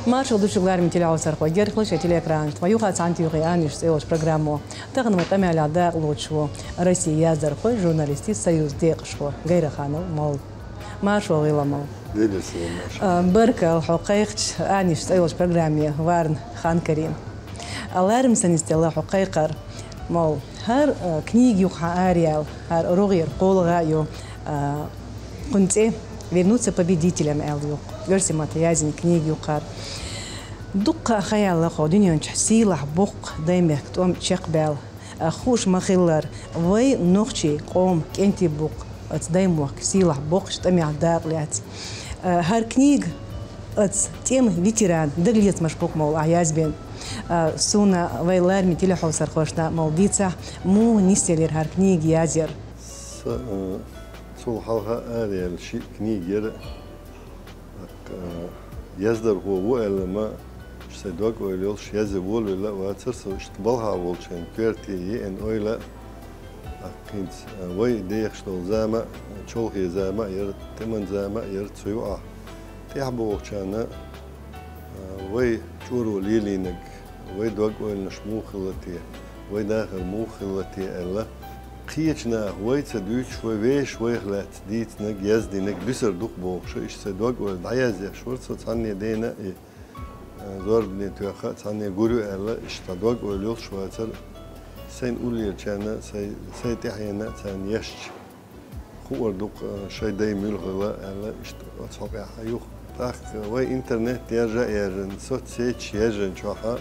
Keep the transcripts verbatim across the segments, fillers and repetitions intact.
Маршал ду шуьга, лараме телехьовсархой, герхлуш я телеэкран тӀа. Ма юха цхьаьнатӀа юха «Аниш» цӀе йолча программо. Тахан вай къамаьл дакъа лоацаш ва Россе яздархой, журналистий союза декъашхо Гайраханов Молла. Маршал гӀелахь, Молла. Дилис, маршал. А, баркал хьо кхайкхача «Аниш» цӀе йолча программе варна, Ханкарин. А, лараме санна йистелла хьо кхайкхар, Молла. ХӀара, а, книга юха хьа араяьлла, хӀара рогӀера кхоалагӀа а ю, а, кхуьнан цӀе «Вернуться победителем» аьлла ю. Оьрсийн маттахь яздина книга ю хӀара. Дуккха а ха яьлла хьо дуьнен чу сийлахь-боккха Даймехка тӀом чекхбаьлла. А, хууш ма-хиллара, вай нохчий къоман кӀентий бу-кх оцу Даймохка сийлахь-боккхача тӀамехь дакъа лаьцна. А, хӀара книга оцу тӀеман ветеран дагалецамаш бу-кх, Молла, ахь язбина. А, суна, вай лараме телехьовсархошна а, Молла, дийцахь, муха нисъелира хӀара книга язъяр? Са, а, цул хьалха араяьлла шиъ книга яра. ТӀаккха, а, яздархо ву аьлла ма, уьш сайн дог-ойла йолуш язъян волавелла а вацара со, иштта балхахь волчу хенахь коьрте еана ойла а. ТӀаккха хӀинца, а, вай дехаш долу зама а, чолхе зама а яра, тӀеман зама а яра цу юкъахь. ТӀаьхьа богӀучарна, а, вай чӀоро лелийнарг, вай дог-ойланаш муха хилла те, вай дахар муха хилла те аьлла, кхечу наха вай ца дуьйцуш, вай вешан вайх лаьцна дийцинарг, яздинарг дуьсур ду-кх бохуш, иштта сайн дог-ойла дӀаязъеш вара со цхьанне дена а и, а, зорбане тоьхна а цхьанне гур ю аьлла, иштта дог-ойла йолуш вацара. Сайна уллерачарна, сай, сай тӀаьхьенна а царна ешча, хуур ду-кх, а, шайн дай муьлха хилла аьлла, иштта оцу хьокъехь юха. ТӀаккха вай интернет яьржа а яьржина, соцсеташ яьржина чохь а,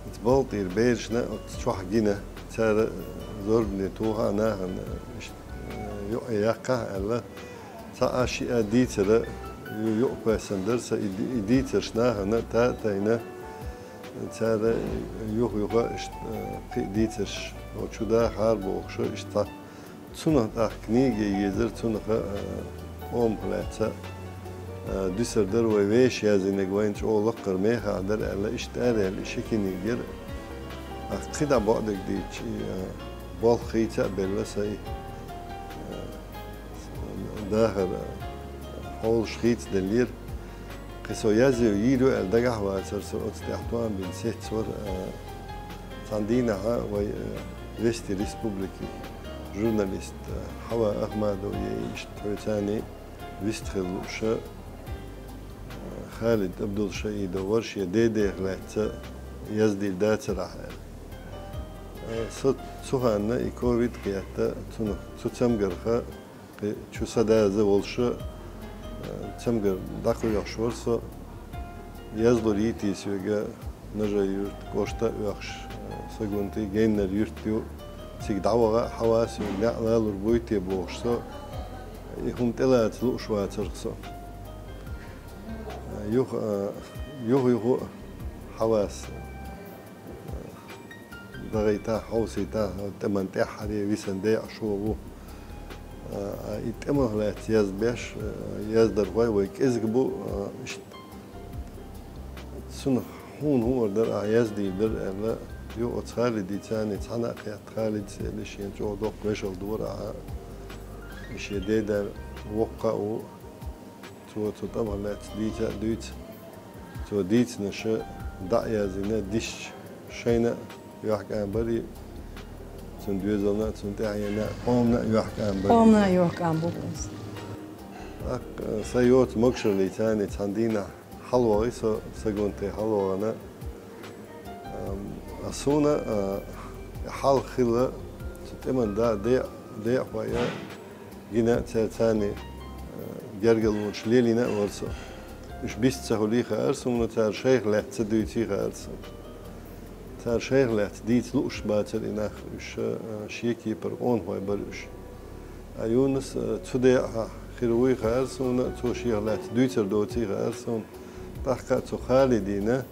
оцу балтӀера берашна оцу чохь гина, цара зорбане тоха а нахана, иштта, а, юкъе яккхахьа аьлла, цхьа а шиъ а дийцар ю-, юкъа кхоьссина дара сан, и ди-, и дийцарш нахана та а тайна, цара юха-юха иштта, а, кхин а дийцарш чу дахахьара бохуш, иштта цхьа Цунах тӀаккха книга ян езара, цунах, а, къомах лаьцна, а, дуьсур дара, вай вешан яздинарг вайна чӀогӀа лакхара мехах дара аьлла, иштта араяьлла и ши книга яра. ТӀаккха кхидӀа бакъдерг дийцича, и, а, болх хийца а белла сайн, а, дахар, а, хьолаш хийцаделлера. Кхин со язъян йийр ю аьлла дагахь а вацара со, оцу тӀехь тоам бина сецвара, а, цхьана дийнахь вай, а, Вести Республики журналист, а, Хьава Ахмадова яйна иштта хьоьцарний вист хила лууш, а, Халид Абдулшаидов вара шен дедех лаьцна яздийр дацарахь аьлла. А, со цу ханна и ковид кхетта, цунах, цу цамгарх Кхин чу сан даза волуш, э, цамгар дӀакхоьхьуш вара со. Язлур йитий соьга Нажай-Юьрта кӀошта а оьхуш, э, Сагунтий, Геннара юьрт ю, цига дӀаваха а, хьавас а, неӀ лалур буй те бохуш со, и хӀума тӀелаца лууш вацарх со. Э, юха, э, юха-юха а хьавас ДагӀийтахь, хьовсийтахь, тӀеман тӀаьххьара висина декъашхо ву. А, и тӀемах лаьцна язбеш, а, яздархой вай кӀезиг бу, а, иштта. Цунах хьуна хӀун ара дара, ахьа яздийр дара аьлла, юха оцу Халидица цхьана а кхетта, Халидас элира шена чӀогӀа доккха вешал дора ахьа, и шен деда воккха а ву. Цо цу тӀамах лаьцна дийца а дуьйцу. Цо дийцинарш дӀа а яздина, дисча шайна а юьхькӀам барий, цуьнан доьзална а, цуьнан тӀаьхьенна а, къомана а юьхькӀам барий. Къомана а юьхькӀам бу иза. ТӀаккха, э, сан йоцу могушаллица цхьана дийнахь хьалавахи со, Сагунте хьалавахана. Ам, а суна, а, хьалха хилла цу тӀеман да, де-, декъахой а, гина а цаьрца цхьана, а, гергарлонаш лелийна а вара со. Уьш бист ца хуьлий хаьара суна, цара шайх лаьцна ца дуьйций хаьара суна. Цара шайх лаьцна дийца лууш бацара и нах, уьш, а, шен кепара къонахой бара уьш. А Юнус, а, цу декъахь хир вуй хаьара суна, цо шех лаьцна дуьйцур доций хаьара суна. ТӀаккха а цу Халидина,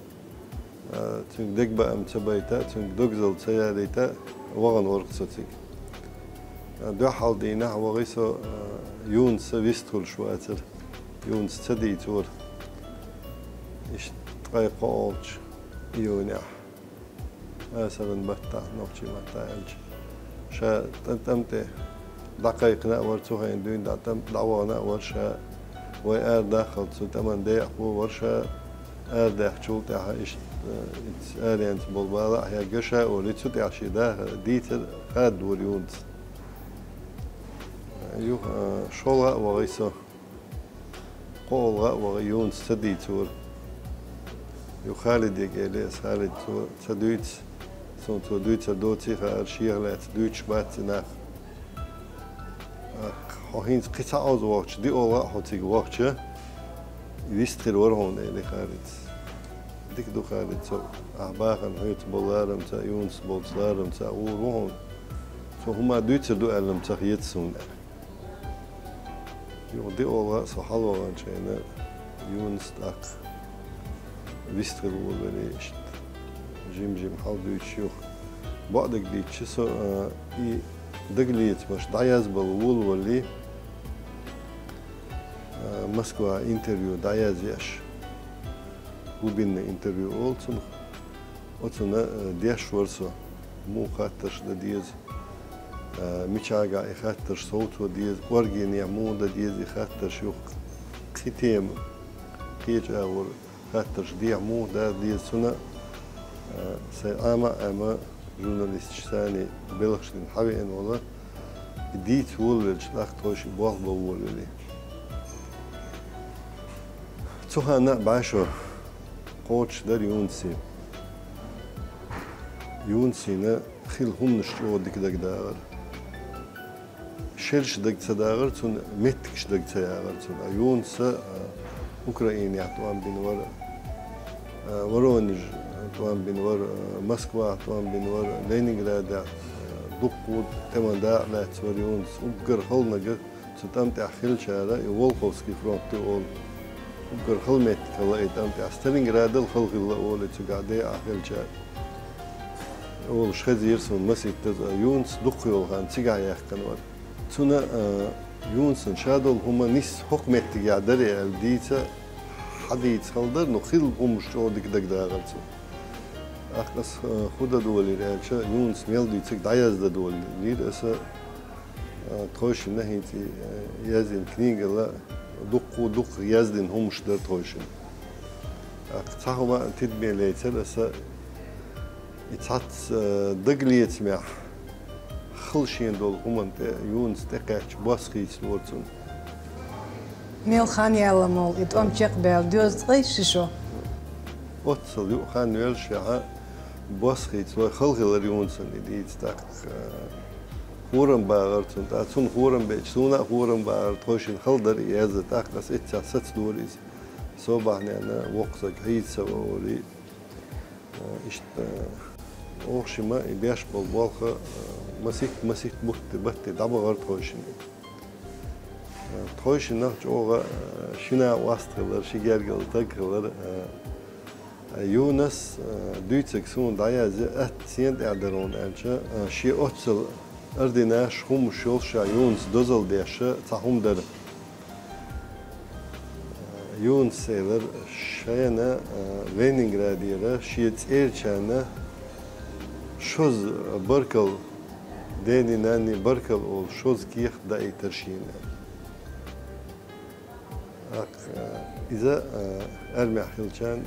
а, цуьнга дегабаам ца байта, цуьнга догзал ца ялийта, вахана вара-кх со цига. А, дуьххьал дийнахь вахи со, а, Юнуса вист хуьлуш вацара. Юнус ца дийцора. Иштта ткъе кхоалгӀачу июнехь, асаран баттахь, нохчийн маттахь аьлча. Ша тӀа-, тӀам тӀе дӀакхайкхина а вара, цу хенахь дуьйна дӀа-, тӀам-, дӀавахана а вара ша, вай арадаххалц цу тӀаман декъахо вара ша, Арадаьхначул тӀаьхьа иштта, э, ицца аренца болу бала а хьегна ша олий, цу тӀехь шен даха дийцар хададора Юнуса. Юха, э, шолгӀа а вахана со, кхоалгӀа а вахана Юнуса ца дийцора. Юха Халиде элира ас: «Халид, цо ца дуьйцу, суна цо дуьйцур доций хаьара, шех лаьцна дуьйцуш бац и нах». «Хьо хӀинца кхин цхьа Ӏовза вахча, диъолгӀа а хьо цига вахча, вистхир вара хьуна», — элира Халида. «Дика ду, Халид, со ахь бахана хьоьца болу ларамца а, Юнуса болчу ларамца а гӀур ву хьуна. Цо хӀума дуьйцур ду аьлла-м ца хета суна». Юха диъолгӀа а со хьалаваханчу хенахь Юнус тӀаккха вистхир волавелира иштта. Жим-жим хьалдуьйцуш юха. Бакъдерг дийцича, со, а, и дагалецамаш дӀаязбала волавелла, а, Москва интервью дӀаязъеш. Глубинное интервью олу цунах. Оцунна, а, деш вара со, муха хаттарш дан деза, а, мичахьа и хаттарш совцо деза, кӀоргенехь муха дан деза и хаттарш, юха кхин тема, кхечу агӀор хаттарш дехьа муха дан деза. Цунна, а, сайн Ӏама а Ӏемма, журналисташ санна белхаш дина хьавеана волу, и дийца волавелча тӀаккха тхойшиъ болх бан волавелла. Цу ханна а бӀе шо кхочуш дара Юнусин. Юнусина хилла хӀуманаш чӀогӀа дика дагадагӀара. Шераш дага ца дагӀара цунна, меттигаш дага ца ягӀара цунна. А Юнуса, а, Украинехь тӀом бина вара, а, Воронеже тӀом бина вара, а, Москвахь тӀом бина вара, Ленинградехь, а, дуккха а тӀеман дакъа лаьцна вара Юнус. Уггар хала нах цу тӀам тӀехь хиллачара, и Волховский фронт ю олу, уггар хала меттиг хилла и тӀам тӀехь. Сталинградал хала хилла олу и цигахь дакъа хиллачара. Олуш хезира суна масийттаза, Юнус дукха йолу хан цигахь яьккхина вара. Цунна, а, Юнусна ша долу хӀума нисса хӀокху меттигехь дара аьлла дийца, хьадийца хала дара, но хилла хӀуманаш чӀогӀа дика дагадагӀара цунна. ТӀаккха ас, а, хӀун дан долийла аьлча, Юнус мел дуьйцург дӀаяздан долийла аса, а, тхойшинна хӀинца, а, яздина книгала дуккха а дукха яздина хӀуманаш дара тхойшинна. ТӀаккха цхьа хӀума а тидаме лецира аса, и цхьацца, а, дагалецамехь хала шена долу хӀуманна тӀе Юнус тӀекхаьчча, бос хийцалора цунна. Мел хан яьлла молу и тӀом чекхбаьлла, доьзна ткъе ши шо. Оццул юкъа хан йоьллушехь, бос хийцалой, хала хилира Юнусна и дийца тӀаккха. Хорам багӀара цунна, тӀаккха цунна хорам беача, суна а хорам багӀара, тхойшинна хала дара и яздан, тӀаккха ас эццехь сацадора иза. Со бахьанехь воккха саг хьийза ца ван олий. Иштта, оха шимма и беш болу болх, маситта-маситта бутт-, батте дӀабахара тхойшинна. Тхойшиннах чӀогӀа шина а васт хилар, ши гергал таг хилар. Юнус, дуьйцург суна дӀаязъе, атта сена тӀехь дара хьуна аьлча, шен оццул орденаш, хӀуманаш йолуш ша Юнус дозалла деш цхьа хӀума дара. Юнус элира, шайна, а, Ленинградера шен цӀерачарна шозза баркалла, дений, нанний баркалла олу шозза кехат даийтира шена. ТӀаккха, а, иза, а, армехь хилчарна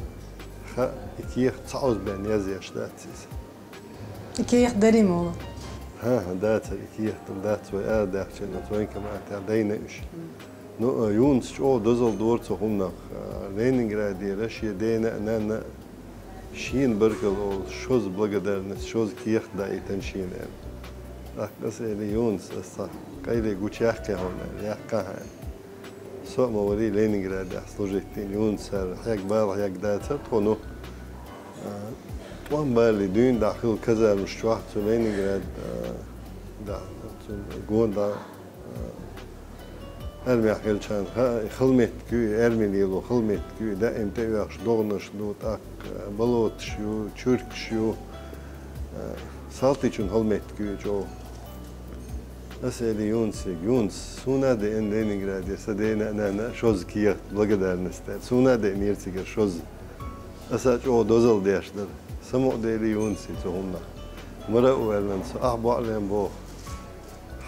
хаьа, и кехат ца Ӏовзабаьнна язъеш дац иза. И кехат дарий молу? ХӀан-хӀа, дацара и кехат, дац, вай арадаьхначу хенахь военкоматехь дайна уьш. Ну, а, Юнус чӀогӀа дозалла дора цу хӀуманах. А, Ленинградера шен дена а, нанна а шена баркалла олу шозза благодарность, шозза кехат даийтина шена аьлла. ТӀаккха аса элира: «Юнус, аса цхьа къайле гучуяккхий хьуна?» «Яккха хьан». Со а ма варий Ленинградехь служить дина, Юнус, цара хьегна бала хьегна дацара тхо, ну, а, тӀом балале дуьйна дӀа хилла казармаш чохь цу Ленинград, а, дӀа, цу гонах дӀа, а, армехь хилчарна хаьа, и хала меттиг ю, и арми лело хала меттиг ю, и даим тӀеоьхуш догӀанаш ду, тӀаккха болоташ ю, чуьркаш ю, а, салтичун хала меттиг ю и чӀогӀа. Аса элира Юнусе: «Юнус, суна а деана Ленинградера сан дена а, нанна а шозза кехат, благодарность аьлла. Суна а деанера цигара шозза. Аса а чӀогӀа дозалла деш дара». Самукъаделира Юнусе цу хӀуманах. Мара а ваьлла со, ахь бакъ лен боху.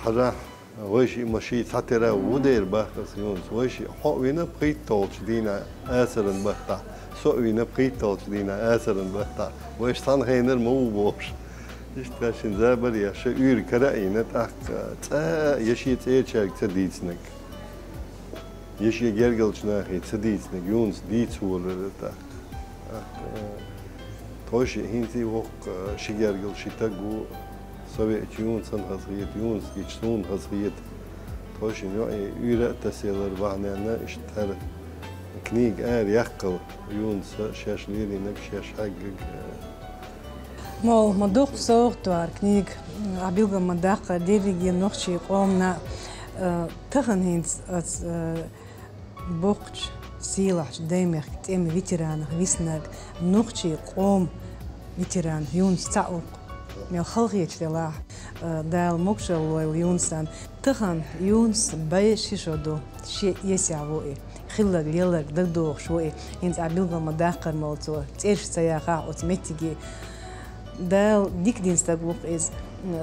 Хьажахь, Вайшиъ маши цхьатера ву дера бахкас Юнус. Вайшиъ хьо а вина пхийтталчу дийнахь асаран баттахь. Со а вина пхийтталчу дийнахь асаран баттахь. Вайша цхьана хенара ма ву бохуш. Иштта шин забар я ша уьйр кара а йина, тӀаккха цӀа а я шен цӀерачаьрга ца дийцинарг. Я шен гергалчу нахе ца дийцинарг Юнус дийца волура тӀаккха. ТӀаккха, э, тхойшиъ хӀинца а воккха, э, ши гергал ши таг ву, со веача Юнусан хазахета, Юнус гича суна хазахета. Тхойшинна йоӀе уьйра а тасаялар бахьаненна, иштта хӀара книга ара яккхал Юнуса шаьш леринарг, шаьш хьаьггаг, э, Мол, ма дукха совгӀат ду хӀара книга, а билггал ма даккхара дерриге нохчийн къомана, э, тахана хӀинца оцу, э, боккхачу сийлахьчу Даймехкан тӀеман ветеранах виснарг, нохчийн къоман ветеран Юнус цхьаъ ву-кх. Мел халахеташ делахь, э, Дала могушалла лойла Юнусан. Тахана Юнус бӀе ши шо ду, шен эсехь ву и. Хилларг, лелларг дагадогӀуш ву и, хӀинца ахь билггал ма даккхара, мол, цо цӀераш ца яхахь оцу меттиге. Дала дика дина стаг ву-кх иза.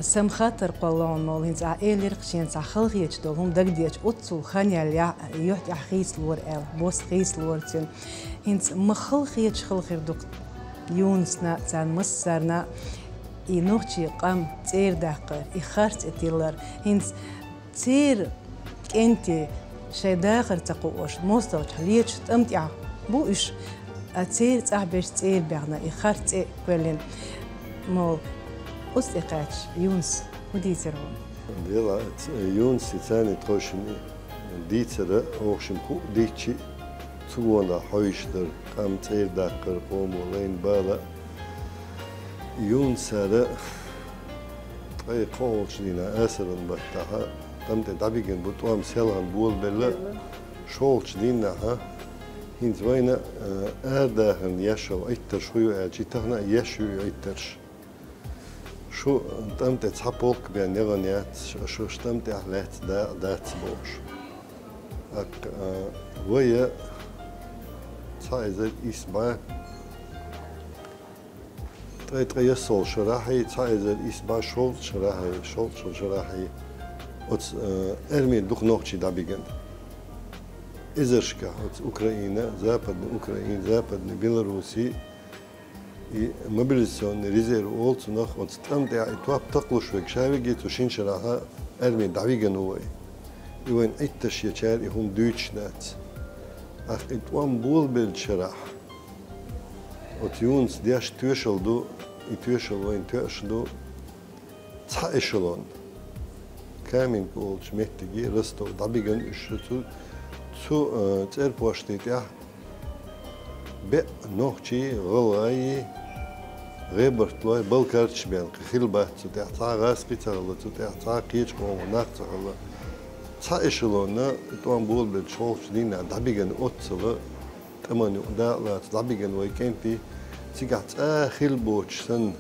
Сан хаттар кхоллалуш, мол, хӀинца ахь элира-кх шена цхьа халахеташ долу хӀума дагадеъча, оццул хан яьлла юьхь тӀехь хийцалора аьлла, бос хийцалора цуьнан. ХӀинца ма халахеташ хала хир ду-кх Юнусна а, царна массарна а и нохчийн къам цӀера даккхар, и харц тӀе тиллар. ХӀинца церан кӀентий шайн дахар ца кхоош, мостагӀчохь леташ тӀам тӀехь бу уьш, а церан цӀахь берш цӀера баьхна, и харц цӀе а кхоьллина. Мол, оцу тӀе кхаьчча, Юнус хӀун дийцира хьуна? Дела, ц-, Юнуси царна тхойшинна дийцира, оха шимма хӀуъа дийцчи, цу гонах хьовзуш дара, къам цӀера даккхар, къомо лайна бала. Юнусара ткъе кхоалгӀачу дийнахь асаран баттахь тӀам тӀе дӀабигина бу, тӀом селхана болабелла. ШолгӀачу дийнахь хӀинца вайна, э, арадахарна еш йолу Ӏиттарш хӀун ю аьлча, тахана а еш ю и Ӏиттарш. Шу тӀам тӀе цхьа полк бен яхана яц, шу, шу тӀам тӀехь лаьцна дакъа дац бохуш. ТӀаккха, э, вай цхьа эзар исс бӀе ткъе ткъе ялсолгӀа шарахь, цхьа эзар исс бӀе шовзткъа шарахь, шовзткъа шарахь оцу, э, эрмина дукха нохчий дӀабигина. Эзаршкахь оцу Украина, Западный Украина, Западный Белоруссия, и мобилизационный резерв олу цунах, оцу тӀам тӀехь и топ такхалуш верг ша верг а цу шина шарахь эрмина дӀавигина ву вай. И вайн Ӏиттарш ечара и хӀума дуьйцуш дац. ТӀаккха и тӀом болабеллачу шарахь оцу Юнуса деш тоьшалла ду, и тоьшалла вайна тоьуш ду цхьа эшелон. Каменка олучу меттиге Ростов дӀабигина уьш цу, цу, э, цӀерпошти тӀехь беа нохчий, гӀалгӀай, гӀебартхой, балкарчаш бен кхин хилла бац цу тӀехь, цхьа а гӀазкхи ца хилла цу тӀехь, цхьа а кхечу къоман нах ца хилла. Цхьа эшелонна тӀом болабеллачу шолгӀачу дийнахь дӀабигина оццул тӀаман юкъа дакъа лаца дӀабигина вай кӀентий, цигахь цкъа а хилла боцуш санна,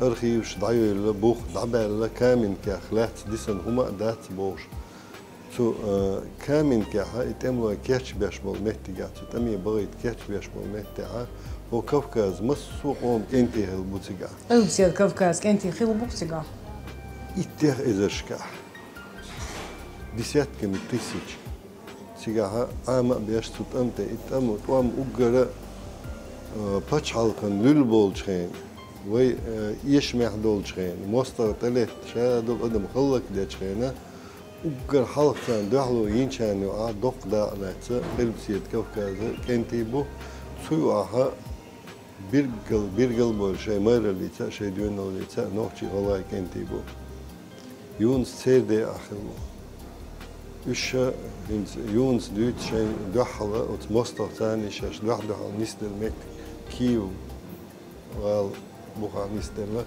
архиваш дӀайойла, бух дӀабаьлла, Каменкех лаьцна дисина хӀума а дац бохуш. Цу, э, Каменкехь и тӀемалой кечбеш болу меттигехь, цу тӀаме бахийта кечбеш болу меттехь, хӀо Кавказан массо а къоман кӀентий хилла бу цигахь. Къилбаседа Кавказан кӀентий хилла бу-кх цигахь? Иттех эзаршкахь. Десятками тысяч. Цигахь Ӏама а беш цу тӀам тӀе, и тӀам, тӀом уггара, э, пачхьалкхан луьла болчу хенахь, вай, э, эшамехь долчу хенахь, мостагӀа тӀелетта, ша долу адам хӀаллакдечу хенахь, уггар хьалха царна дуьхьало йинчарна юкъахь доккха дакъа лаьцна Къилбаседа Кавказан кӀентий бу. Цу юкъахь бирггал, бирггал а бевлла, шайн майраллица а, шайн доьналлица а нохчий, гӀалгӀай кӀентий бу. Юнус церан декъахь хилла ву. Уьш ша, хӀинца Юнус дуьйцу шайна дуьххьал оцу мостагӀчунна, шаьш дуьхь-дуьхьал нисделла меттиг Киев гӀала бухахь нисделла.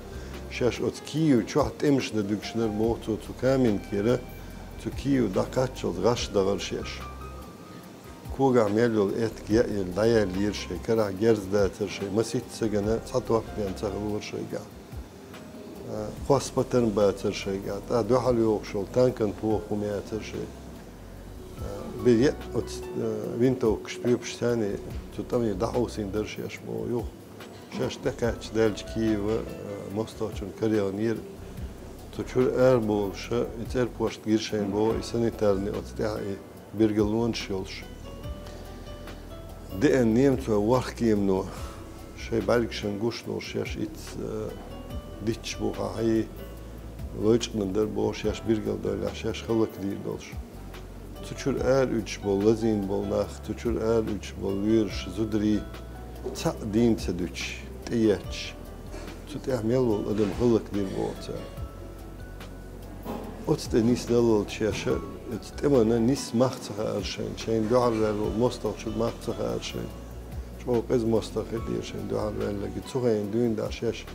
Шаьш оцу Киев чохь тӀемаш дан дуьгуш дара боху цо, цу Каменкера, цу Киев дӀакхаччалц гӀаш дахара шаьш. Когахь мел йолу аьттиг яа елла дӀаяьллера шайн, карахь герз дацара шайн, масийтта сагана цхьа топ бен ца хилора шайгахь. Э, хьостан патрон бацара шайгахь, тӀаккха дуьхьал йогӀуш йолу танкан похӀма яцара шайн. Э, бен еа оцу, э, винтовкаш, тоьпаш санна цу тӀаме дӀахьовсийна дара шаьш боху юха. Шаьш тӀекхаьчча даьлча Киева, э, мостагӀчунна караелла яра. Цу чура арабовлуш, и цӀерпошт гира шайна боху, и санитарный оцу тӀехь и биргалонаш йолуш. Деана немцойн ворхӀ кемано шайн бӀаьргашна гуш долуш шаьш итт, э, дитташ бу хьан хьий, лойчкъанан дара боху шаьш биргал дойлахь, шаьш хӀаллакдийр долуш. Цу чура ара уьдуш болу, лазийна болу нах, цу чура ара уьдуш болу лоьраш, зударий, цхьаъ дийна ца дуьтуш, тӀеетташ. Цу тӀехь мел волу адам хӀаллакдийр боху цара. Оцу тӀе нисдаллалц шаьш, оцу тӀемана нисса мах ца хаьара шайна, шайна дуьхьал ваьлла волу мостагӀчун мах ца хаьара шайна. ЧӀогӀа къеза мостагӀа хир дера шайна дуьхьал ваьлларг. Цу хенахь дуьйна дӀа шаьш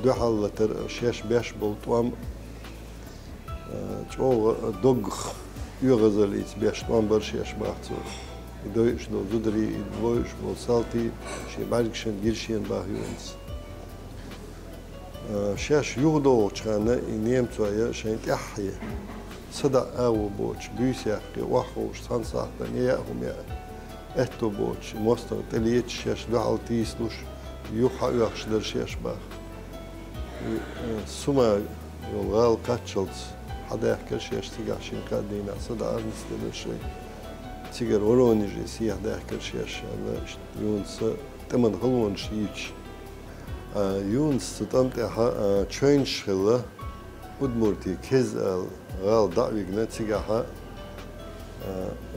дуьхьал латар, шаьш беш болу тӀом, а, чӀогӀа доггах оьгӀазаллица беш тӀом бара шаьш баха цо. И дойуш долу зударий, и лойуш болу салтий шен бӀаьргашна гира шена баха Юнуса. А, шаьш юхадогӀучу хенахь и немцой шайна тӀаьххье, садаӀа агӀо боцуш, буьйса яккхий, охьаховшуш цхьана сахьтана я яа хӀума яа аьтто боцуш, и мостагӀа тӀелеташ шаьш дуьхьал тийсалуш, юха хьаоьхуш дара шаьш баха. И, э, Сума йолу гӀала кхаччалц хьадаьхкира шаьш цигахь, шина-кхаа дийнахь садаӀар нисделира шайн. Цигара Воронеже сехьадаьхкира шаьш, аьлла, иштта Юнуса тӀеман халонаш йийцуш. А, Юнуса цу тӀам тӀехь, а, чойнаш хилла, Удмуртий Кез ала гӀала дӀа а вигна, цигахь, а,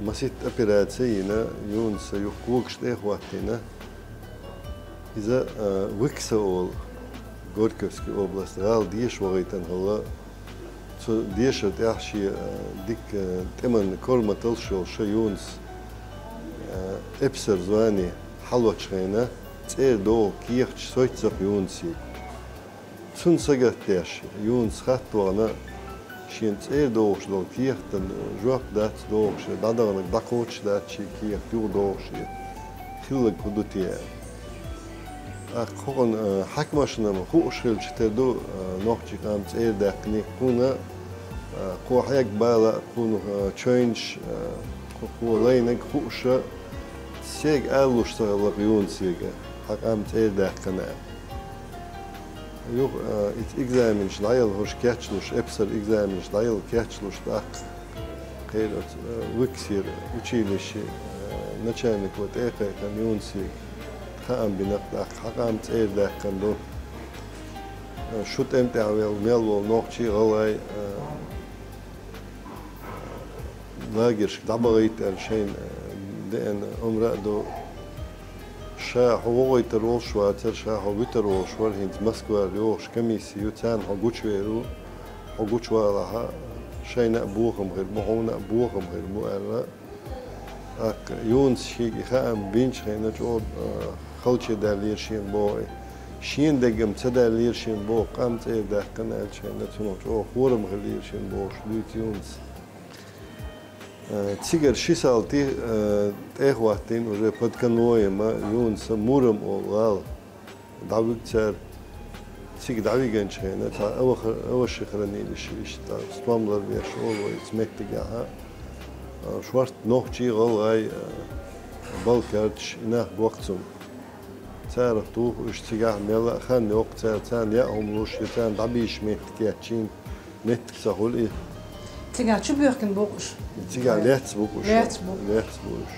масийтта операци а йина, Юнуса юха когаш тӀе а хӀоттийна. Иза, а, Выкса олу, Горьковский область, гӀала деша вахийтина хилла. Цу дешар тӀехь шен, а, дика, а, тӀеман корматалш йолуш Юнус, а, эпсар звани хьалочу хенахь, цӀера догӀу кехаташ сойту-кх Юнусига. Цунна сагатдеш, Юнуса хатта вахана, шена цӀера догӀуш долу кехатан жоп дац догӀуш, дӀадаханарг дӀакхочуш дац шен кехат юха догӀуш, хилларг хӀун ду те аьлла. ТӀаккха хӀокхуьнан, а, хьаькамашна-м хууш хилча тера ду, а, нохчийн къам цӀера даьккхинарг, кхунна, а, кхо хьегна бала, кхунна, а, чойнаш, а, кхо, кхо лайнарг хууш, а, Сега ала луш ца хилла-кх Юнусига, хьан къам цӀера даьккхина аьлла. Юха, а, иза экзаменаш дӀаелла хӀорш кечлуш, эпсар экзаменаш дӀаелла кечлуш тӀаккха, кхеран оцу, а, Выксера училище, а, начальнико тӀе а кхайкхина Юнусига, хаам бина-кх тӀаккха, хьан къам цӀера даьккхина ду. А, шу тӀеман тӀехь вел-, мел волу нохчий, гӀалгӀай, а, лагершка дӀабахийта аьлла шайна, э, деана омра а ду. Ша хьо вохуьйтур волуш вацара, ша хьо вуьтур волуш вара, хӀинца Москвара йогӀуш комисси ю, царна хьо гучувер ву, хьо гучувалахь, шайна а бохам хир бу, хьуна а бохам хир бу аьлла. ТӀаккха Юнуса шега и хаам бинчу хенахь чӀогӀа, э, халче даьллера шена боху и. Шена деггам ца даьллера шена боху, къам цӀера даьккхина аьлча хенахь цунах чӀогӀа хорам хиллера шена бохуш дуьйцу Юнуса. Э, цигара ши салти, э, тӀе а хӀоттийна уже под конвоем Юнуса Муром олу гӀала дӀавига цара. Цига дӀавигинчу хенахь цхьа овощ-, овощехранилище, иштта стом ларбеш олу вай оцу меттигехь, э, шортта нохчий, гӀалгӀай, э, балкхаьрдаш и нах го-кх цунна. Царах туху уьш цигахь мелла а хан йоккху цара, царна яа хӀума луш, я царна дӀабийша меттиг кечйина меттиг ца хуьлу и. Цигахь чу боьхкина бу-кх уьш? Цигахь лаьцна бу-кх уьш. Лаьцна бу. Лаьцна бу уьш.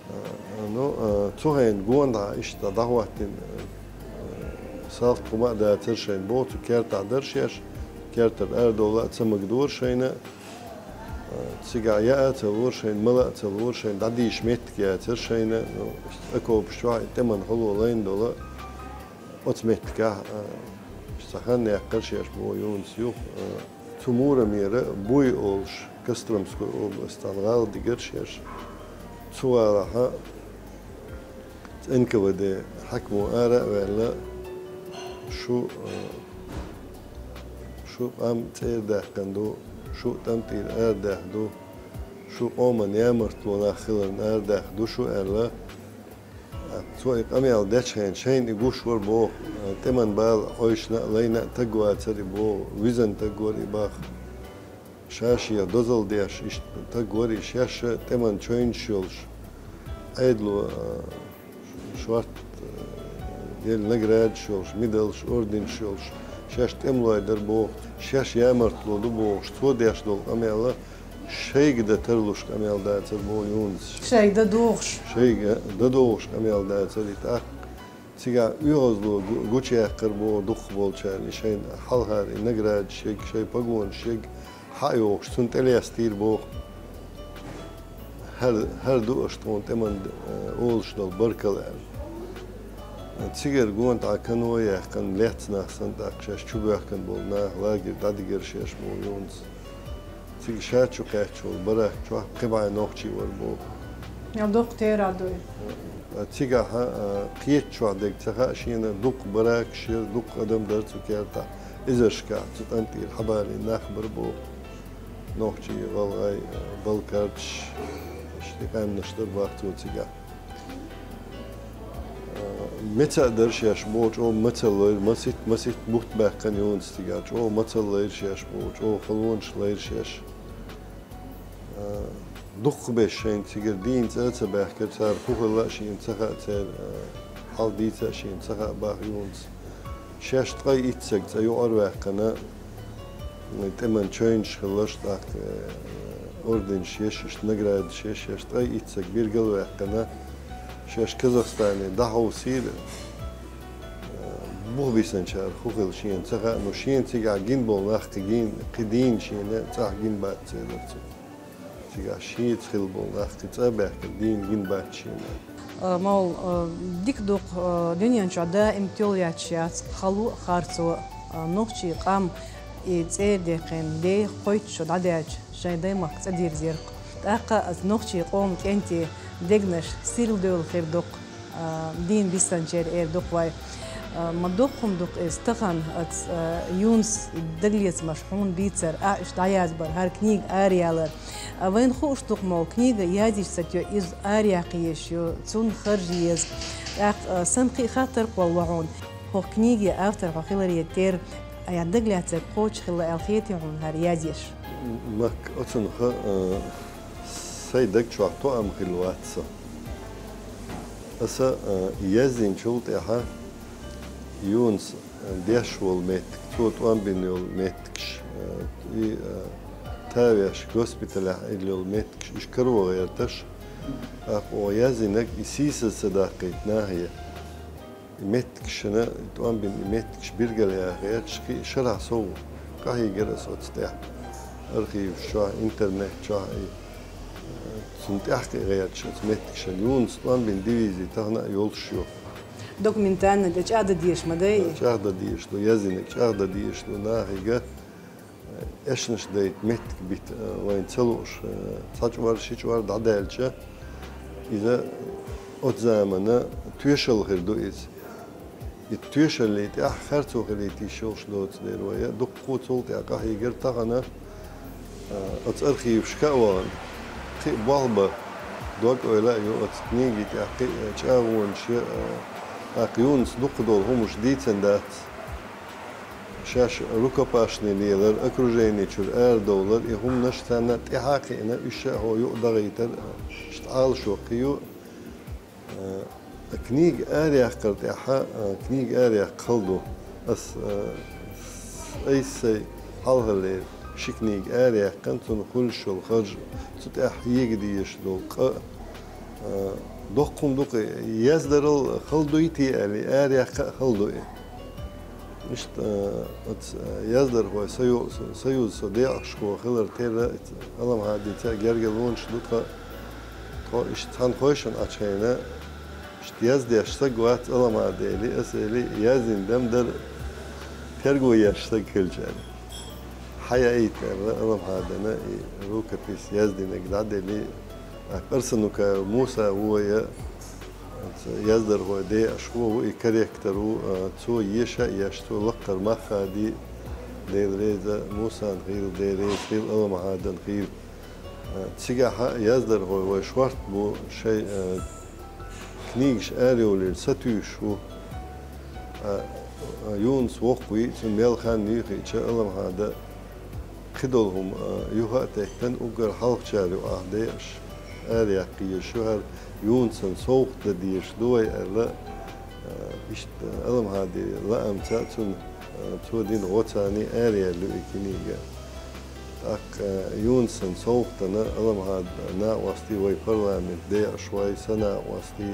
А, ну, а, цу хенахь гонаха иштта дӀахӀоттийна, а, салт хӀума а дацара шайна боху, цу кертахь дара шаьш, кертара арадовла а ца магадора шайна. Цигахь яа а ца лора шайна, мала а ца лора шайна, дӀадийша меттиг яцара шайна, ну, окопаш чохь и тӀеман хало лайна долу оцу меттигахь, а, цхьа хан яьккхира шаьш боху Юнуса юха, а, цу Муромера Буй олуш, Костромской областан гӀала дигира шаьш. Цу гӀалахь Н К В Д хьаькамо ара а ваьлла, шу, а, шу къам цӀера даьккхина ду, шу тӀам тӀера арадаьхна ду, шу къоман ямартло нах хиларна арадаьхна ду шу аьлла. Цо и къамел дечхьана шайна и гуш вара боху, тӀеман бала Ӏойшна а, лайна а таг вацара и боху, визан таг вара и баха. Ша-шех дозалла деш, иштта таг вара и шаьш а тӀеман чойнаш йолуш, Ӏедало, а, шорт, а, делла наградаш йолуш, медалш, орденаш йолуш, Шаьш тӀемалой дар боху, шаьш ямартло ду бохуш, цо деш долу къамел шайга дан тарлуш къамел дацара боху Юнуса. Шайга дан догӀуш. Шайга дан догӀуш къамел дацара и тӀаккха. Цигахь оьгӀазло гу-, гучуяккхара боху дукхахболчарна, и шайна хьалхара и наградаш ерг, шайн погонаш ерг хьа а йохуш, цунна тӀелестийра боху. ХӀара, хӀара ду аша тхуна тӀеман, э, олуш долу баркалла аьлла. Цигара гонахьа кано а яьккхина, лаьцна нах санна, тӀаккха шаьш чубоьхкина болу нах лагерь дӀадигира шаьш боху Юнуса. Цига ша чу кхаьчча волу барак чохь кхин бӀе нохчий вара боху. Мел доккха тера ду и. Цигахь, а, кхетта чохь дерг ца хаьа шена, дукха баракаш яра, дукха адам дара цу кертахь. Эзаршкахь цу тӀам тӀера хьабалийна нах бара боху. Нохчий, гӀалгӀай, балкхаш, иштта къаьмнаш дара боху цо цигахь. Меца а дара шаьш боху, чӀогӀа мацалла лайра, маситта, маситта бутт баьккхина Юнуса цигахь, чӀогӀа мацалла лайра шаьш боху, чӀогӀа халонаш лайра шаьш. Дукхахберш шайна цигара дийна цӀа а ца баьхкира, цара хӀун хилла а шена ца хаьа, церан хьал дийца а шена ца хаьа боху Юнуса. Шаьш ткъе итт саг цӀа юкъара ваьккхина, тӀеман чевнаш хиларш, тӀаккха, э, орденаш еш, иштта наградаш еш, шаьш ткъе итт саг биргал ваьккхина, шаьш Казахстане дӀахьовсийра, э, бух бисанчара хӀун хилла шена ца хаьа, ну, шена цигахь гина болу нах кхин гин-, кхин дийна шена цӀахь гина бац церан цу. Цигахь шеца хилла болу нах кхин цӀа а баьхкина дийна гина бац шена. А, Мол, а, дика ду-кх, а, дуьнен чохь даим тоьлла яц, яц хало а, харцо а, а, нохчийн къам и цӀера даьккхина, ден кхойтта шо дӀадаьлча, шайн даймахка цӀа дирзира-кх. ТӀаккха а нохчийн къоман кӀентийн дегнаш сирла девлла хир ду-кх. А, дийна бисанчеран эр ду-кх вай. А, ма дуккха хӀума ду-кх иза тахана, а, ц-, а, Юнусан дагалецамаш хьуна бийцар, ахь уьш дӀаязбар, хӀара книга араяьллар. А, вайна хууш ду-кх, Мол, книга язйича ца тоьу, иза араяккха езаш ю, цунна харж еза. ТӀаккха, а, сан кхин а хаттар кхолла ву хьуна. ХӀокху книгийн автор хьо хиларе терра, а, я дагалаьцнарг кхочуш хилла аьлла хетий хьуна хӀара язъеш? Мак, оцунах, а, сайн даг чохь тоам хилла вац сан. Аса, а, яздинчул тӀаьхьа Юнуса, а, деш волу меттиг, цо тӀом бина йолу меттигаш, а, и, а, тавеш госпиталехь Ӏийла йолу меттигаш, уьш каро гӀерташ, тӀаккха оха яздинарг и сийсаз ца даккхийта нахе. И меттигашна, и тӀом бина и меттигаш биргал яха гӀерташ, кхин а шарахь сов къахьийгара аса оцу тӀехь. Архиваш чохь, интернет чохь и, э, цунна тӀаьхьа кхин а гӀерташ оцу меттигашна. Юнуса тӀом бина дивизи тахана а йолуш ю. Документально де чӀагӀдан дезаш ма дай? ЧӀагӀдан дезаш ду, яздинарг чӀагӀдан дезаш ду, нахе га. Эшнаш дайта меттиг бита, э, вайна ца лууш, э, цхьа чкъор, ши чкъор дӀадаьлча, иза оцу заманан тоьшалла хир ду иза. И тоьшаллин тӀехь харцо хилийта йиш йолуш доцу дела вай, дуккха а цул тӀаьхьа къахьийгара тахана, э, оцу архивашка а вахана, кхин а болх бан дог-ойла а ю оцу книгин тӀехь, кхин а чӀагӀонаш я, э, тӀаккха Юнуса дукхах долу хӀуманаш дийцина дац. Шаьш рукопашный лелар, окружени чуьра арадовлар, и хӀуманаш царна тӀаьхьа а кхиъна, уьш а хӀокху юкъа дахийтар, иштта Ӏалашо кхин ю. Э, книга араяккхар тӀехьа, э, книга араяккха хала ду. Ас, э, айса сайн хьалхалера ши книга араяккхина, цунах хуьлуш йолу харж, цу тӀехь хьега дезаш долу къа, э, доккха хӀума ду-кх и, яздарал хала дуй те аьлла, араяккха а хала ду и. Иштта, э, оцу, э, яздархойн союз, союзан со декъашхо хилар терра, Аламхьади, цаьрга гергарлонаш ду тхан. Тхо иштта цхьаьна хойшина Ӏачхьайна, иштта яздеш саг вац Аламхьади эли, аса эли, яздина дан дара, терго еш саг хилча аьлла. Хьаяийта аьлла, Аламхьадина и рукопись яздинарг дӀадели, а Къарсанукаев Муса ву я, яздархойн декъашхо ву, и корректор ву, а, цо еша а еш, цо лаккхара мах хадий, Дела реза Мусана хийла, Дела реза хийла Аламхьадина хийла. А, цигахь а яздархой вай шорта бу, шайн, а, книгаш арайовлийла сатуьйсуш ву. А, а, Юнус воккха вий, цунна мел хан юй хиъча, Аламхьада кхидолу хӀума, а, юха а теттина, уггар хьалхачара юкъахь декъаш араяккха езаш ю, хӀара Юнусан совгӀат дан дезаш ду вай аьлла, а, иштта Аламхьади лаамца цунна Цо дина гӀо царна араяьлла ю и книга. ТӀаккха Юнусан совгӀатана Аламхьадан накъостий, вай парламентан декъашта, вай са накъостий,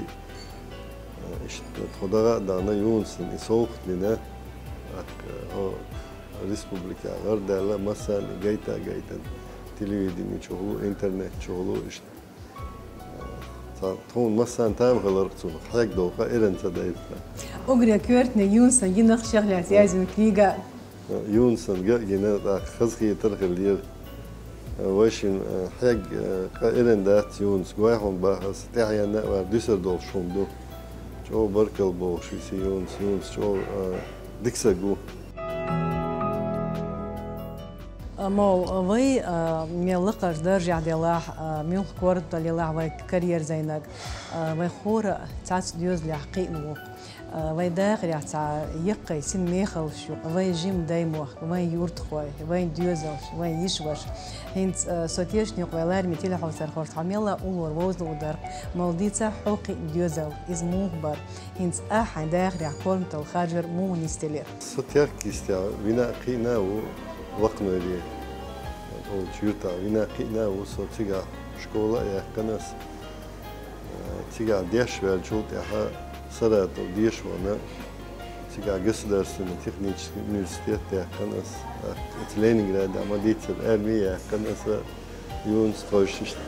иштта тхо дагӀа а даьнна, Юнусан и совгӀат дина. ТӀаккха хӀо республикехь гӀардаьлла, массарна и гайта а гайтина, телевидени чухула, интернет чухула, иштта. Цхьа тхуна массарна там хиларх цунах, хьегна долу къа эрна ца дайта. Уггаре коьртаниг Юнусан йинах шех лаьцна яздина книга. Юнусан ган а гина, тӀаккха хазахетар а хилира. Вайшинна хьегна къа эрна дац Юнус, гой хьуна боху ас, тӀаьхьенна а вара дуьсур долуш хӀума ду. ЧӀогӀа баркалла бохуш висина Юнус, Юнус чӀогӀа дика стаг ву. Амма вай, а, мел лакхарчу даржехь делахь, а, муьлхха корматалла елахь вай карьера зайнарг, а, вай хӀора цхьацца доьзалехь кхиъна ву. А, вай дахарехь цхьа яккхий син мехаллаш ю, вайн жима даймохк, вайн юьртахой, вайн доьзалш, вайн йиша-ваша. ХӀинца, а, со тешна ю-кх вай лараме телехьовсархошца, хьо мелла а уллора вовза а ву дара-кх, мел дийцахь хьо кхиъна доьзал, иза муха бара. ХӀинца ахь хьайн дахарехь корматалла харжар муха нисделира? Со Теркйистехь вина а кхиъна а ву, Лакханойре олучу юьртахь вина а кхиъна а ву со, цигахь школа а яьккхина ас. Цигахь деш ваьллачул тӀаьхьа Саратов деша вахана, цигахь государственный технический университет яьккхина ас. Оцу Ленинградехь ма-дийццара арми а яьккхина аса, Юнус тхойшиштта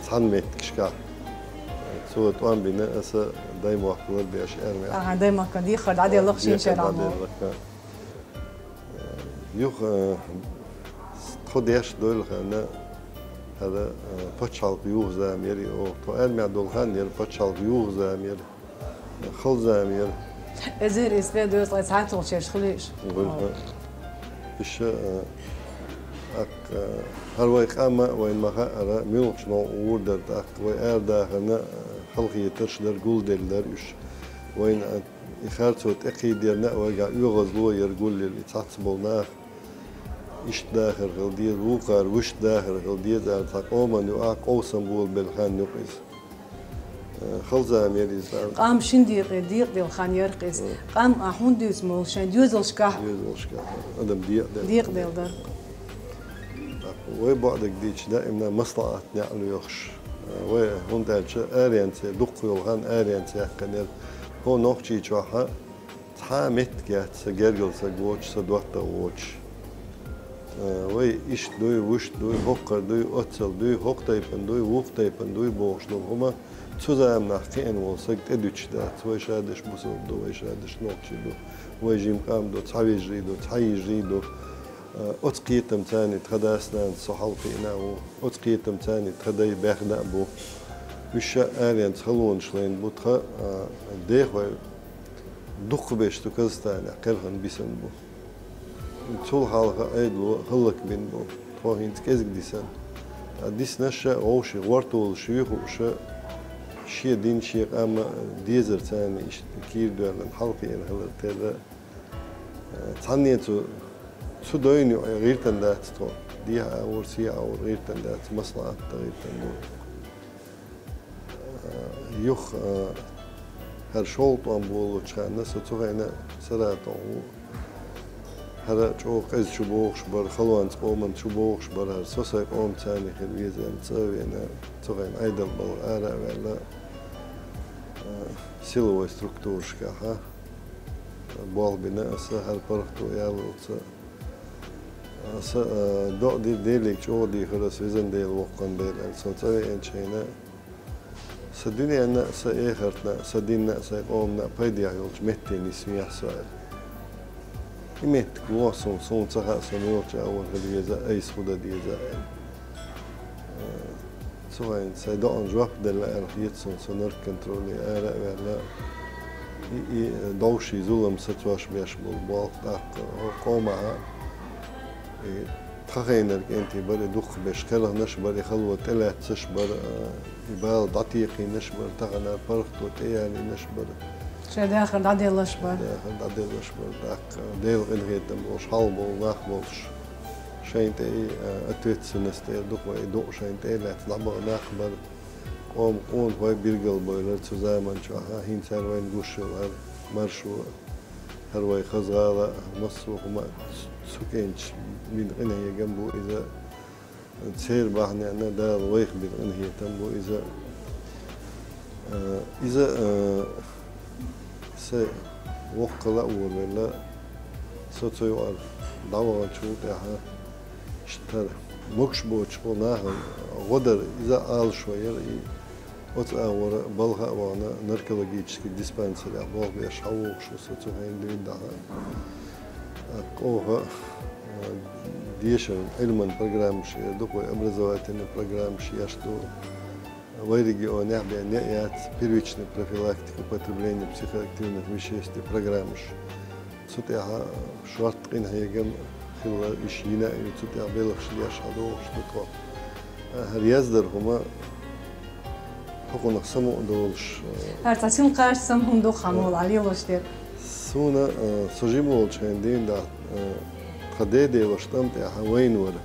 цхьана меттигашкахь. Цо тӀом бина, аса даймохк ларбеш армехь. Аха, даймохкан дехар дӀаделла-кх шен шарахь. Дехар дӀаделла-кх. Юха, э, тхо деш дойла ханна, хӀара, э, пачхьалкх юха зама яра, оха тхо армехь долу хан яра, пачхьалкх юха зама яра. Хала зама яра. Эзар исс бӀе дезткъе цхьайтталгӀачу шераш хила ю ша. Гур-, а. Иша, а, аккха, хӀара вай къам а, вайна ма-хаъара, муьлхачу новкъа гӀур дара тӀаккха, вай арадахарна, а, халахетарш дара, гулделла дара уьш. Вайна, а, и харцо тӀекхийдерна а, вайгахь оьгӀазло яра гулъелла, и цхьацца болу нах. Иштта дахар хила деза, вукхара вуьшта дахар хила деза аьлла, цхьа къоман юкъахь къовсам болабелла хан ю-кх иза. Э, хала зама яра иза. Къам шина декъе декъаделла хан яра-кх иза. Э. Къам а хӀунда дуьйцу молу шайн доьзалшкахь? Доьзалшкахь. Адам декъаделла. Декъаделла дара. Вай бакъдерг дийцича, даимна маслаӀат неӀ лоьхуш. Э, вай, хӀунда аьлча, аренца, дуккха йолу хан аренца яьккхинера. ХӀо Нохчийчохь а цхьа а меттиг яц, сан гергара стаг воцуш, сан доттагӀа воцуш. Э, вай иштта дуй, вуьшта дуй, хӀокхара дуй, оццал дуй, хӀокху тайпана дуй, вукху тайпана дуй бохуш долу хӀума цу заманахь кхиъна волу стаг тӀедуьтуш дац. Вай ша дерш бусалба ду, вай ша дерш нохчий ду, вай жима къам ду, цхьа вежарий ду, цхьа йижарий ду. Э, оцу кхетамца тхан дас-нанас со хьалакхиъна а ву, оцу кхетамца тхан дай баьхна а бу. Уьш ша аренца халонаш лайна бу, тхан, э, дехой дукхахберш цу Казахстанехь кхелхина бисина бу. Цул хьалха Ӏедало хӀаллакбина бу, тхо хӀинца кӀезиг дисина. Ткъа диснарш а вовшийн гӀортолаш юй хууш, шен дин, шен къам дезарца иштта кийра доьллина хьалакхиъна хилар терра, цхьанне цу, цу дойна юкъе гӀиртина дац тхо. Дехьа агӀор, сехьа агӀор гӀиртина дац, маслаӀат дан гӀиртина ду. Юха, а, хӀара шолгӀа тӀом болалучу ханна со цу хенахь Саратов ву. ХӀара чӀогӀа къеза чу богӀуш бара, халонца, къоманца чу богӀуш бара хӀара, со сайн къомаца хила веза аьлла цӀа а веана, цу хенахь Ӏедал балха ара а ваьлла, а, силовой структурашкахь болх бина аса, хӀара паргӀато яллалц. Аса, а, доӀа дира, Деле чӀогӀа дехар аса, везан Дела, воккхан Дела аьлла, со цӀа веанчу хенахь, сан дуьненна а, сан эхартна а, сан динна а, сайн къоманна а пайдехь йолчу метте нисвехьа со аьлла. И меттиг вон суна, суна ца хаьа, со муьлхачу агӀор хила веза, айса хӀун дан деза аьлла. Цу хенахь сайн доӀанна жоп делла аьлла хета суна, со наркоконтроле ара а ваьлла, и, и довший зулам сацош беш болу болх тӀаккха хӀокху къомахь, и тхан хенара кӀентий бара, и дукхахберш кхелхинарш бара, и хало тӀелаьцнарш бара, и бала дӀатекхийнарш бара, тахана паргӀато тӀеялийнарш бара. Шайн дахар дӀаделларш бара. Дахар дӀаделларш бара, тӀаккха Делан къинхетам болуш, хьалха болу нах болуш. Шайна тӀе и, а, ответственность тӀера ду-кх вай, и дукъ шайна тӀе а лаьцна дӀабаха нах бара. Къоман къонахой билгалбевллера цу заманчохь, а, хӀинца вайна гуш йолу хӀара маршо. ХӀара вай хаза гӀала, массо а хӀума цу кӀентий бина къинхьегам бу иза. Церан бахьанена Дала вайх бина къинхетам бу иза. Э, иза, э, са воккхала а волавелла, со цу юкъара дӀаваханчул тӀехьа иштта хӀара могуш боцуш болу нахана гӀо дара, иза а Ӏалашо яра и. Оцу агӀора балха а вахана наркологический диспансерехь болх беш хьавогӀуш ву со цу хенахь дуьйна дахьа. ТӀаккха оха, а, дешаран, Ӏилман программаш эр ду, кху образовательный программаш еш ду. Вай регионехь бен яц первичная профилактика употребления психоактивных веществ программаш. Цу тӀехь шортта къинхьегам хилла, иш йина а ю, цу тӀехь белхаш леш хьадогӀуш ду тхо. ХӀара яздар хӀума хӀокхунах самукъа долуш. ХӀара цхьа синкхарш санна хӀума ду хьан волу Ӏа лелош дерг. Суна, а, со жима волчу хенахь дийна дахь, а, тхан деден ваша тӀам тӀехь вайна вара.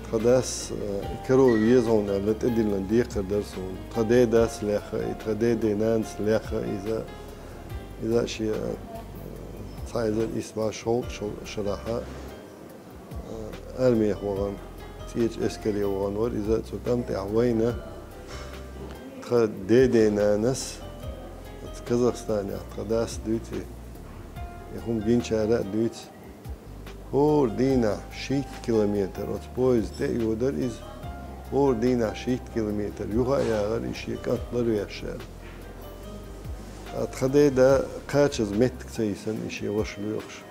Тхан дас, а, и каро веза хьуна аьлла, тӀедиллина декхар дара суна. Тхан дедас лехха и, тхан деден нанас лехха иза. Иза шен, а, цхьа эзар исс бӀе шовзткъа шо-, шарахьа, а, армехь вахана, цӀечу эскаре вахана вара иза, цу тӀам тӀехь вайна. Тхан деден нанас, оцу Казахстанехь тхан дас дуьйцу, и хӀума гинчара а дуьйцу. ХӀора дийнахь шийтта километр, оцу поезда тӀе а йодара иза, хӀора дийнахь шийтта километр юха а яхара и шен кӀант ларвеш аьлла. Ткъа тхан деда кхачаза меттиг ца йисина и шен ваша лоьхуш.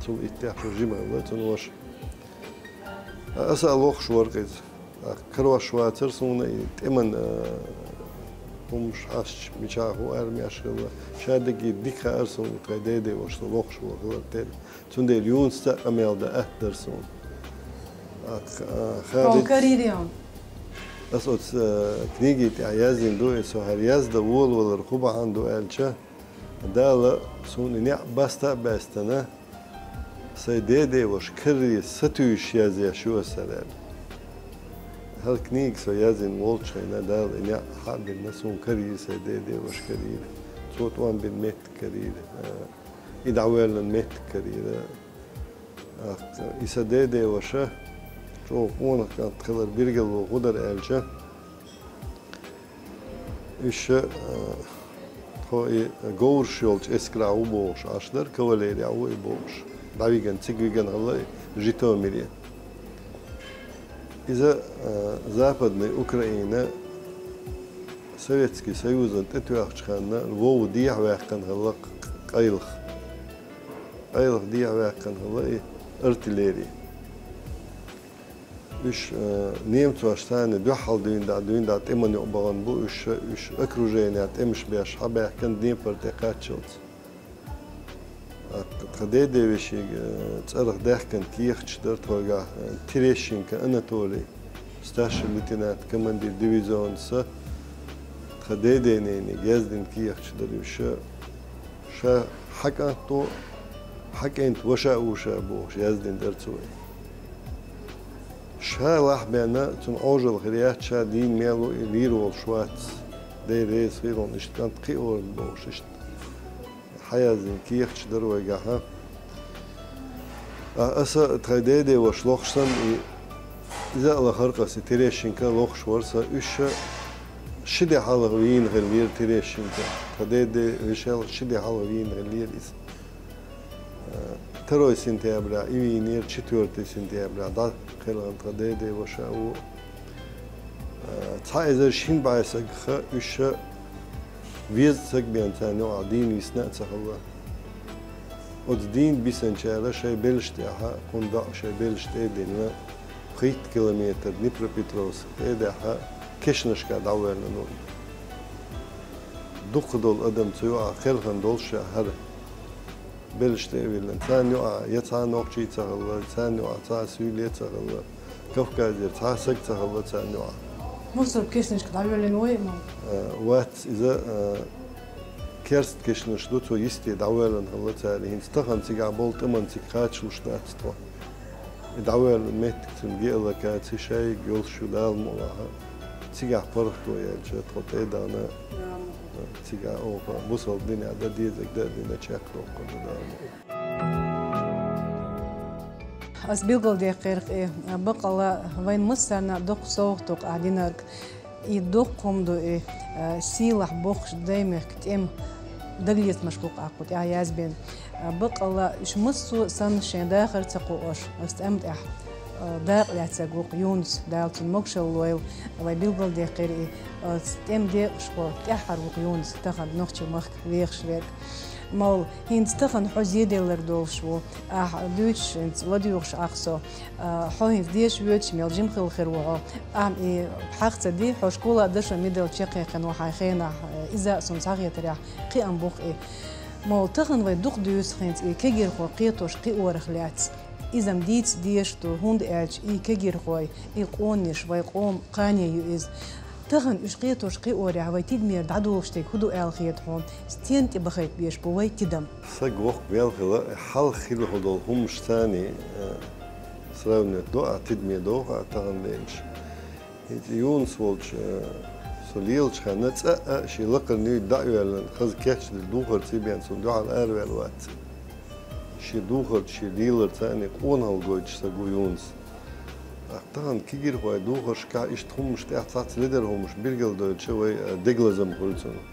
Цул иттех шу жима хилла цуьнан ваша. Аса а лохуш вара иза. Карош вацара суна и тӀеман, а, хӀумаш хьаьшча, мичахь хӀу армеш хилла. Ша дагийра дика хаьара суна, тхайн деден ваша со лохуш вара хилар тера. Цундела юнца а къамел дан атта дара суна. Ткъа, а, Халид, карийра ю. Аса оцу, а, книги тӀехь яздина ду, и со хӀара яздан волавалар хӀун бахьана ду аьлча, Дала суна и неӀ баста а баьстина, сайн деден ваша караре сатуьйсуш язъеш ю аса аьлла. ХӀара книга со яздина волчу хенахь Дала и неӀ хьа а бина, суна карийра сайн деден ваша карийра. Цо тӀом бина меттиг карийра. А, и дӀавоьллина меттиг карийра. ТӀаккха и сан деден ваша чӀогӀа къонах кӀант хилар билгало хӀун дара аьлча, уьш, а, тхо и говраш йолчу эскарахь ву бохуш Ӏаш дара, кавалерехь ву и бохуш. ДӀавигна, цига вигна хилла и Житомире. Иза, а, Западный Украина Советский Союзан тӀетоьхначу хенахь вовшах дехьаваьккхина хилла къайлаха. Къайлаха дехьаваьккхина хилла и артиллери. Уьш, а, немцош царна дуьххьал дуьйна дӀа, дуьйна дӀа тӀеман юкъа бахана бу уьш, уьш окруженехь тӀемаш беш хьабаьхкина Днепр тӀе кхаччалц. ТӀаккха тхан деден вешин, а, цӀарах даьхкина кехаташ дара тхойгахь, а, Терещенко Анатолий, старший лейтенант, командир дивизиона са, тхан деден ненега яздина кехаташ дара уьш. Ша хьан кӀант ву, хьан кӀентан ваша а ву ша бохуш яздина дара цо. Ша лахьбенна, цунна Ӏожалла хир яц, ша дийна мел ву и лийр волуш вац. Дела реза хир ву, иштта кӀант кхиорна бохуш, иштта хьаяздина кехаташ дара вайгахьа. А, аса тхайн деден ваша лохуш санна, и иза а лахара аса, и Терещенко лохуш вара сан, уьш ши де хьалха вийна хиллера Терещенко. Тхан деден вешел ши де хьалха вийна хиллера иза. Э, второй сентября и вийнера, четвёртый сентября дӀакхелхина тхан деден ваша а ву. Э, цхьа эзар шина бӀе сагах уьш веза саг бен царна юкъахь дийна висна а ца хилла. Оцу дийна бисинчара шайн белшаш тӀехь, кхунна доӀа шайн белшаш тӀе а дина, пхийтта километр Днепропетровск тӀе а даьхна, кешнашка дӀавоьллина ву. Дукхах долу адам цу юкъахь кхелхина долуш ша хӀара. Белшаш тӀе а виллина, царна юкъахь я цхьа нохчи ца хилла, царна юкъахь цхьа суьйле ца хилла, Кавказера цхьа саг ца хилла царна юкъахь. Муьлхха кешнашка дӀавоьллина ву и ма? Э, вац иза, э, керста кешнаш ду, цо йисте дӀавоьллина хилла цара. ХӀинца тахана цигахь болу тӀеман цига кхачалуш дац тхо. И дӀавоьллина меттиг цуьнан геолокаци шайга йолуш ю, Дала мукъ лахь. Цигахь паргӀато яьлча, тхо тӀе а дахана, цигахь оха бусалба динехь дан дезарг дан а дина чекхдоккхур ду Дала. Ас билгалдеккхира-кх и, баккъала вайн массарна доккха совгӀат ду-кх ахь динарг. И доккха хӀума ду и, сийлахь боккхачу Даймехкан тӀеман дагалецамаш бу-кх ахь кху тӀехь язбина. Баккъала уьш массо а санна шайн дахар ца кхоош, ас тӀам тӀехь дакъа лаьцнарг ву-кх Юнус, Дала цунна могашалла лойла, вай билгалдеккхира и, тӀеман декъашхо тӀаьххьара ву-кх Юнус, тахана нохчийн махка вехаш верг. Молла, хӀинца тахана хьо зеделларг долуш ву, ахь дуьйцуш хӀинца ладуьйгӀуш Ӏа-кх со. Хьо хӀинца деша воьдуш мел жима хилла хир ву хьо. Ахь и хьаха ца ди, хьо школа а дашо мел чекхъяьккхина ву хьайн хенахь, иза а суна схьахетарехь, кхиам бу-кх и. Молла, тахана вай дукха дуьйцу хӀинца и кегийрхой кхетош-кхиорах лаьцна. Иза-м дийца дезаш ду, хӀунда аьлча и кегийрхой, и къонанаш вай къоман кхане ю иза. Тахана уьш кхетош-кхиорехь вай тидамера дӀадолуш дерг хӀун ду аьлла хета хьуна? Стенна тӀе бахийта безаш бу вай тидам? Саг воккха мел хилла, хьалха хилла хӀун долу хӀуманаш царний, э, сравнивать до а, тидаме доху а тахана лелаш. ХӀинца Юнус волчу, э, со лелачу хенна цкъа а шен лакхара нуьйда дӀа а йоьллина, хаза кечдина духар цӀий бен цунна дуьхьал араваьлла вац. Шен духарца, шен леларца царний къонахалла гойтуш саг ву Юнус. Тахана кегийрхойн духаршкахь иштта хӀуманаш тӀехь цхьацца ледара хӀуманаш билгалдойтуш вай, э, дегалазам хуьлу цунах.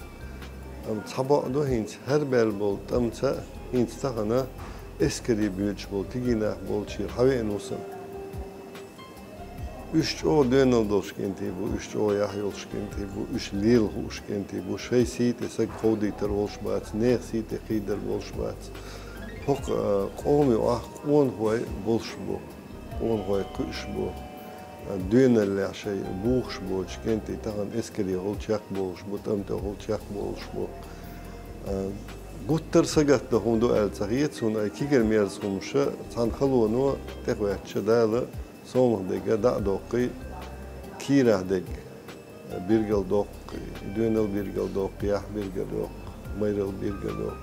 Амма цхьа бакъ ду хӀинца хӀара баьлла болу тӀамца, хӀинца тахана эскаре боьдуш болу кегий нах болчуьра хьан веана ву сан. Уьш чӀогӀа доьналла долуш кӀентий бу, уьш чӀогӀа яхь йолуш кӀентий бу, уьш лела хууш кӀентий бу, шайн сий тӀе саг кховдийтар волуш бац, нехан сий тӀе кхийдар волуш бац. ХӀокху, а, къоман юкъахь къонахой болуш бу, къонахой кхуьуш бу, а, доьналлехь шайн бухуш боцу кӀентий тахана эскаре хуьлу чекхболуш бу, тӀам тӀе хуьлу чекхболуш бу. А, гуттар а сагатдан хӀума ду аьлла ца хета суна, ай кегийра мерза хӀумаша цхьана халоно тӀехӀоьттича Дала совнах дерг дӀа а доккхий, кийрахь дерг биргал доккху, доьналла биргал доккху, яхь биргал доккху, майралла биргал доккху.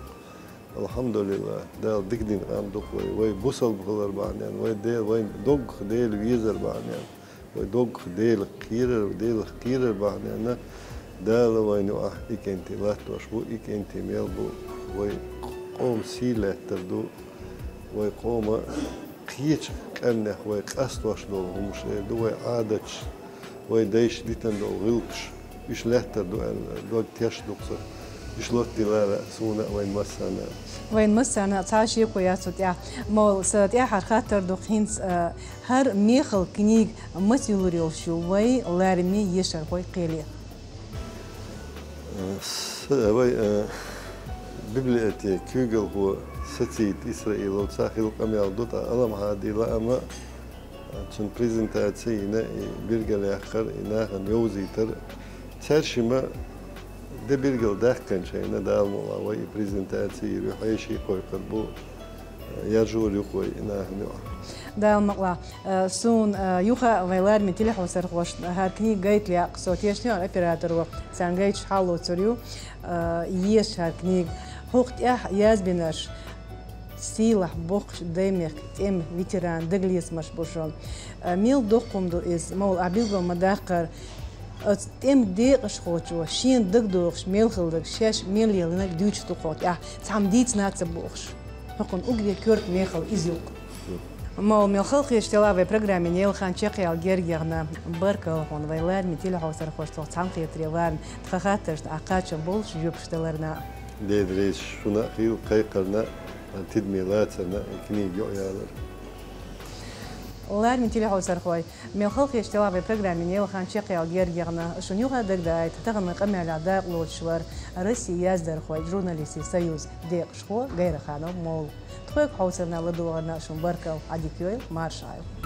Алхьамдулиллах, Дала дика дина къам ду-кх вай, вай бусалба хилар бахьанен, вай Де-, вайн доггах Дела везар бахьанен, вай доггах Делах кхерар, Делах кхерар бахьанен, Дала вайна юкъахь и кӀентий латтош бу, и кӀентий мел бу, вай къоман сий лаьттар ду, вай къоман кхечу къаьмнех вай къастош долу хӀумаш эр ду, вай Ӏадаташ, вай дайша дитина долу гӀиллакхаш, уьш лаьттар ду аьлла, дог теш ду-кх сан. Уьш лоттийла а суна а, вайн массарна а. Вайн массарна а цхьа а шеко яц цу тӀехь. Молла, сан тӀаьххьара хаттар ду-кх хӀинца, а, хӀара мехала книга маца юллур йолуш ю вай лараме ешархой кхеле? С-, вай, э, библиотекан куьйгалхо Сацийта Исраиловца хилла къамел ду, тӀаккха Алам Хьади лаам а, цуьнан презентаци йина, и биргал яккхар, и нахана йовзийтар. Цаьршимма де биргал даьккхина шайна, Дала мукъалахь, вай и презентаци йира ю, хьеший кхойкхур бу, яржор ю-кх вай и нахана юкъахь. Дала мукъалахь. Э, суна, э, юха а вайн лараме телехьовсархошна хӀара книга гайта лаьа-кх со, тешнех операторо царна гайташ хьалоцур ю, э, еша хӀара книга. ХӀокху тӀехь язбинарш сийлахь боккхачу Даймехкан тӀеман ветеран дагалецамаш бу шуна. Э, мел доккха хӀума ду иза, молла, ахь билгал ма-даккхара, оцу тӀеман декъашхочо шена дагадогӀуш мел хилла дерг, шаьш мел лелийнарг дуьйцуш ду-кх хӀокху тӀехь, цхьамма дийцина а ца бохуш. ХӀокхуьнан уггаре коьрта мехала иза ю-кх. Молла, мел халахеташ тӀелахь вай программин хан чекхъяла герга яхна. Баркалла хьуна вайн лараме телехьовсархошца цхьаьнакхетаре варна, тхан хаттаршна ахь кхачам болуш жоьпаш даларна. Дела реза шуна а хуьлда, кхайкхарна а, тидаме лацарна а, и книга юкъаялар. Лараме телехьовсархой, мел халахеташ тӀелахь вай программин хан чекхъяла герга яхна. Шуна юха а дагадоуьйту, тахана къамелехь дакъа лоцуш вара Россин яздархойн, журналистийн союзан декъашхо Гайраханов Молла. Тхоьга хьовсарна а, ладогӀарна а шуна баркалла, Ӏа дика йойла, марша Ӏойла.